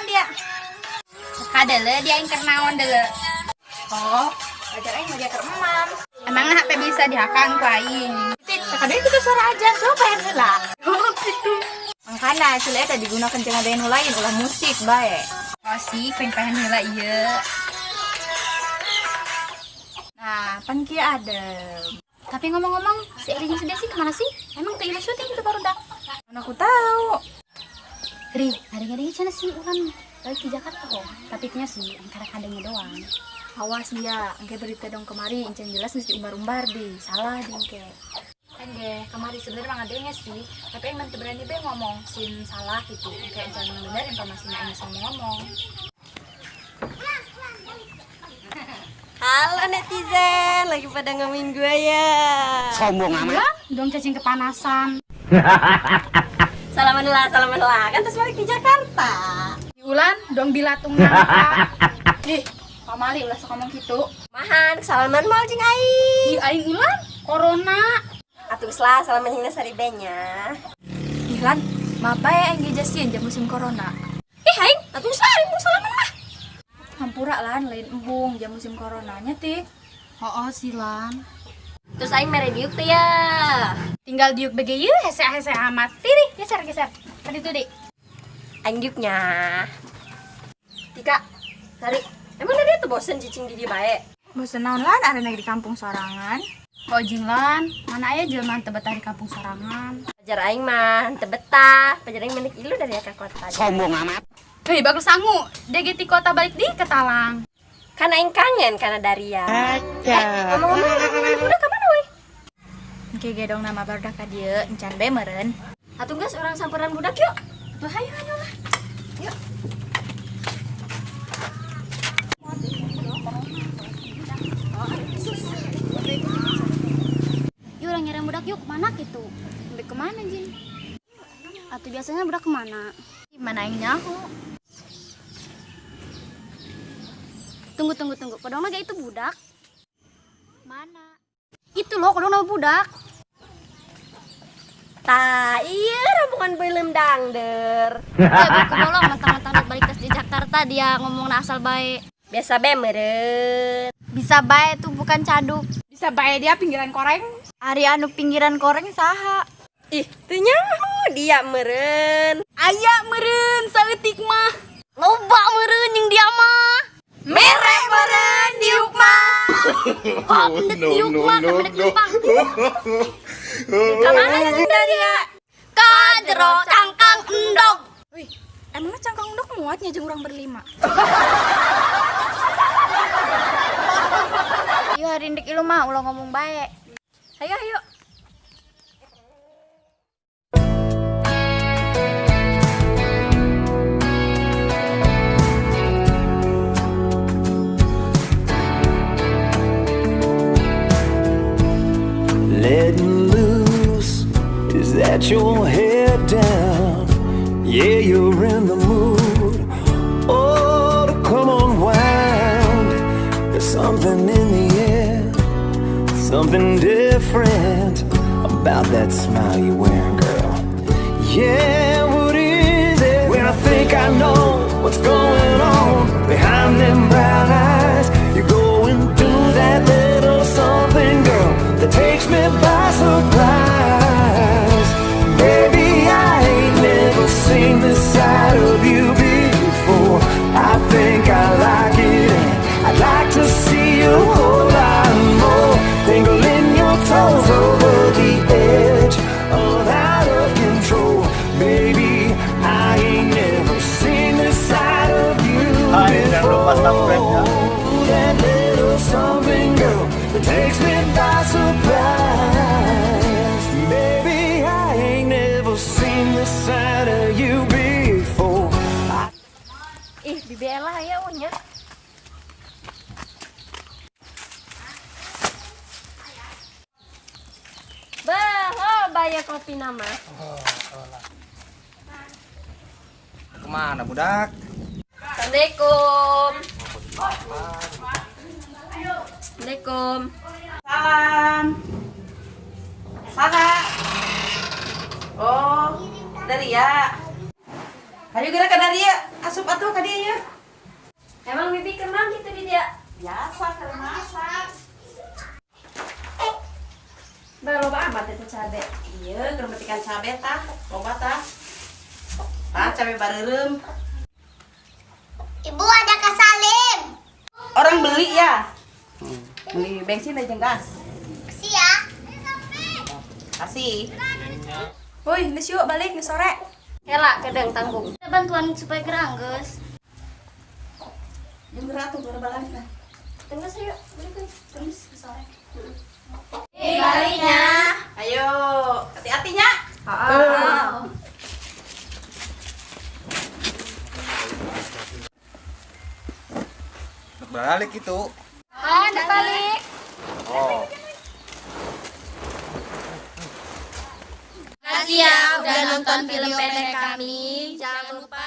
Naon dia? Kadele dia aing keur naon deuleu. Oh, pacar aing mah dia keur emam. Emangna HP bisa dihakang ku aing. Sakadeu itu suara aja, coba pengen heula. Oh, gitu. Makanya sila eta digunakan jeung ada nu lain ulah musik bae. Oh sih, pengen heula ieu. Nah, pan kieu adem. Tapi ngomong-ngomong, si Eri jeung si Desi kemana sih? Emang teu ieu syuting itu barudak. Mana aku tahu. Ri, ada-ada cenah si Ulan balik ke Jakarta kok. Tapi nya sih angkara kadangnya doang. Awas dia, engke berita dong kemari, encan jelas mesti umbar-umbar di, salah di engke. Engke, kemari sebenarnya mah ngadenge sih, tapi emang teu berani be ngomong sin salah gitu. Engke encan bener informasinya aing sama ngomong. Halo netizen, lagi pada ngomongin gue ya. Sombong amat. Ulan, dong cacing kepanasan. Salaman lah, salaman lah. Kan terus balik di Jakarta. Di Ulan, dong bilatung nangka. Ih, pamali ulah sok ngomong gitu. Mahan, salaman mal jeung aing. Ih, aing Ulan, corona. Atuh lah, salaman jeung saribenya. Ih lan, maaf bae aing ge jasieun jam musim corona. Ih aing, atuh lah aing mau salaman lah. Hampura lan, lain embung jam musim coronanya tik. Oh, oh si Lan. Terus aing mere diuk teh ya. Tinggal diuk bege ieu hese-hese amat. Tiri, geser geser. Tadi tuh, Dik. Aing diuknya. Tika, Sari, emang dari tuh bosen cicing di dia bae? Bosen naon lan arena di kampung sorangan. Oh, jeung Lan, mana aya jelema teu betah di kampung sorangan. Pajar aing mah teu betah, pajar aing mendek ilu dari ka kota. Sombong amat. Hei, bagus sangu. Dia di kota balik di ke Talang. Kan aing kangen karena Daria. Ngomong-ngomong, udah ka mana we? Engke gedong nama barudak ka dieu, encan be meureun. Atuh geus urang samperan budak yuk. Tuh, hayu hayu lah. Yuk. Yuk orang nyari budak yuk kemana gitu? Sampai kemana Jin? Atau biasanya budak kemana? Mana aing nyaho? Tunggu tunggu tunggu. Kodong naga itu budak? Mana? Itu loh kodong nama budak. Tah, iya rombongan film dangder. Ya buku bolong mentang-mentang balik tes di Jakarta dia ngomong asal baik. Biasa be meureun. Bisa baik tuh bukan caduk. Bisa bae dia pinggiran koreng. Ari anu pinggiran koreng saha? Ih, teu nyaho dia meureun. Aya meureun saeutik mah. Loba meureun jeung dia mah. Mere meureun diuk mah. Oh, pendek diuk mah, pendek lempang. Ka mana sih Daria? Ka jero cangkang endog. Wih, emangnya cangkang endok muatnya jeung urang berlima. Yuk hari ndek ilu mah ulah ngomong baik. Ayo ayo. Letting loose, is that your head down? Yeah, you're in the mood. Oh, to come unwound. There's something in the air, something different about that smile you're wearing, girl. Yeah, what is it? When I think I know what's going on behind them brown eyes, you go and do that little something, girl, that takes me by surprise. Baby, I ain't never seen this side of you before. I think I like it, and I'd like to see you a whole lot more. Dangling your toes over the edge of out of control. Baby, I ain't never seen this side of you Hai, jangan lupa subscribe ya. before. That little something, girl, that takes me by surprise. Baby, I ain't never seen this side of you before. Ih, Bibi Ella ya nya. Bah, oh bayar kopi nama. Kemana budak? Assalamualaikum. Assalamualaikum. Salam. Saha. Oh, Daria. Ayo geura ka dieu, asup atuh ka dieu ya. Emang bibi kenal gitu di dia. Biasa keur masak. Baru amat itu cabe. Iya, keur metikan cabe tah, loba tah. Tah cabe bareureum. Ibu ada Kak Salim. Orang beli ya. Beli bensin aja gas. Kasih ya. Kasih. Woi, geus yuk balik geus sore. Hela kedeng tanggung. Ada bantuan supaya gerang, guys. Jeung geura atuh geura balik lah. Tunggu yuk, balik Terus sore. Baliknya. Ayo, hati-hatinya. Heeh. Balik itu. Ah, udah balik. Oh. Makasih ya udah nonton film pendek kami. Jangan lupa